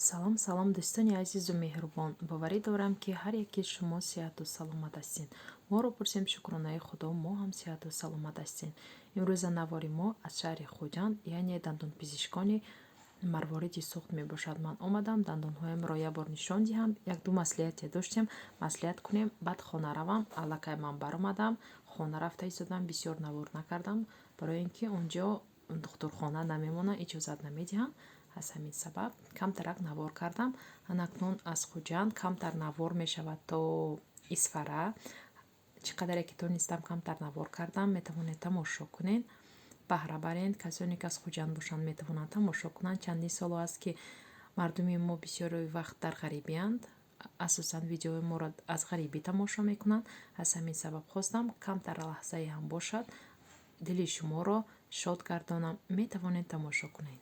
Салом, салом, дӯстони азизу меҳрубон. Боварӣ дорам, ки ҳар яки шумо сиҳату саломат ҳастед. Моро пурсем, шукронаи Худо, мо ҳам сиҳату саломат ҳастем. Имрӯза навори мо аз шаҳри Хуҷанд, яъне дандонпизишкони Марвориди Суғд мебошад. Ман омадам дандонҳоямро як бор нишон диҳам. Як-ду маслиҳате доштем, маслиҳат кунем, баъд хона равам. Аллакай ман баромадам, хона рафта истодам, бисёр навор накардам, барои ин ки он ҷо духтурхона намемонад, иҷозат намедиҳанд. Аз ҳамин сабаб камтарак навор кардам. Анакнун аз Хуҷанд камтар навор мешавад то Исфара. Чӣ қадаре ки тонистам, камтар навор кардам. Метавонед тамошо кунед, баҳра баред. Касоне ки аз Хуҷанд бошанд, метавонанд тамошо кунанд. Чандин соло аст, ки мардуми мо бисёри вақт дар ғарибианд, асосан видеои моро аз ғарибӣ тамошо мекунанд. Аз ҳамин сабаб хостам камтар лаҳзае ҳам бошад, дили шуморо шод гардонам. Метавонед тамошо кунед.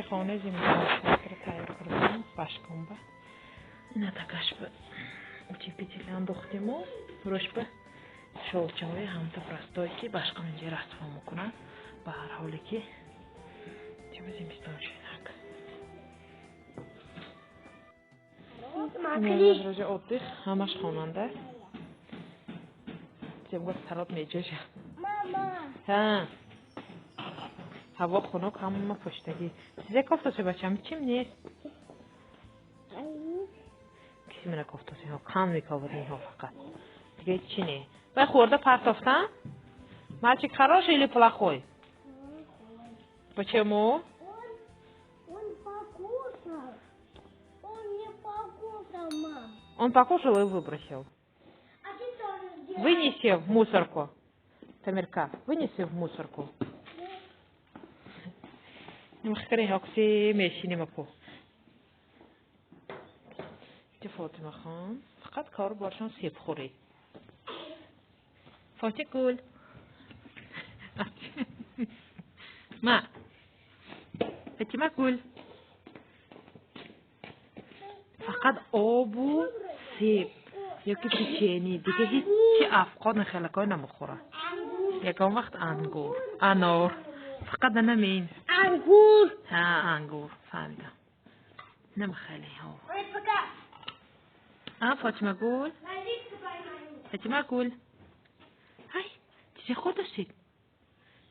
Хонаи зимистонашро тайёр кардам, башкомба. Ина такашба утеплитель андохтему, рӯшба шолчаҳои ҳамта простой, ки башқам инҷа расво мекунад. Ба ҳар ҳоле ки тима зимистон шинак. Рӯзи отдых ҳамаш хонанда. Земгоҳ салот меҷоша. Ҳа. Ҳаво хунук, ҳама пуштагӣ. Чизе кофтосе, бачам, чим нест. Киси мена кофтосе, кам мековад инҳо фақат. Дига чи не. Вай хӯрда партофтан? Мальчик хороший или плохой? Почему? Он покушал. Он не покушал, мам. Он покушал и выбросил. А ты тоже сделай. Вынеси в мусорку. Тамирка, вынеси в мусорку. Махкари ҳокси мешинем апо. Ти Фотима хон, фақат кор боршон себхӯрӣ. Фоти гул. Ма. Фатима гул. Фақат обу себ ёки печени, дига ҳеҷ афқон хелакой намехӯрад. Ягон вақт ангур, анор. Фақат намин. Ангур. Ҳа, ангур, фаҳмидам. Намехеле ҳо. А, Фотима гул? Фотима гул. Ҳай, чизе хӯрдастед?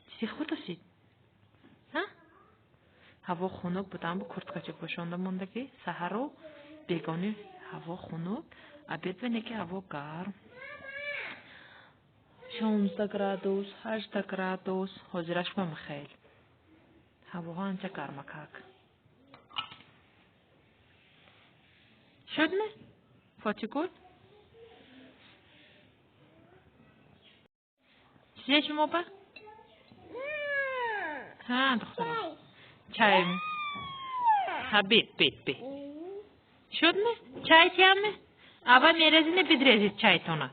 Чизе хӯрдастед? Ҳа? Ҳаво хунук буд, аммо курткача пӯшонда мондагӣ. Саҳару бегонӣ ҳаво хунук, обед бинеки ҳаво гарм. 16 градус, 18 градус, ҳозираш ба михел. Ҳавоҳо анча гармакак. Шуд ме? Фотигул? Чизе шумо ба? Ҳа, духтарам. Чай. Ҳа, бит, бит, бит. Шуд ме? Чай тиям ме? Аввал мерезине бидрезид чайтона.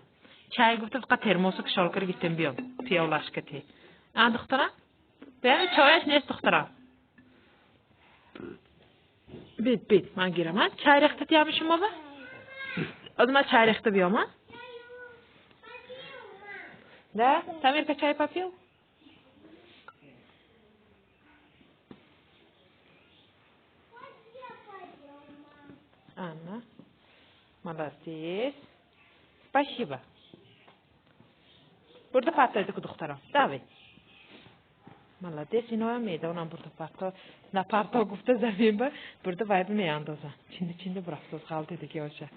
Чай гуфта фақат термосу кишол кар гирифтем биём. Пиёлашка ти. А, духтарам? Беями чояш нест, духтарам. Бит, бит, ман гирам, а? Чай рехта тиям шумо ба? Оз ман чай рехта биём, а? Да? Тамирка чай попил? Анна. Молодец. Спасибо. Бурда партоидаку, духтарам. Давай. Молодец, иноям медонам бурда парто. На парто гуфта замин ба бурда вайба меандозам. Чинда чинда бурафтоз ғалтидаги оша.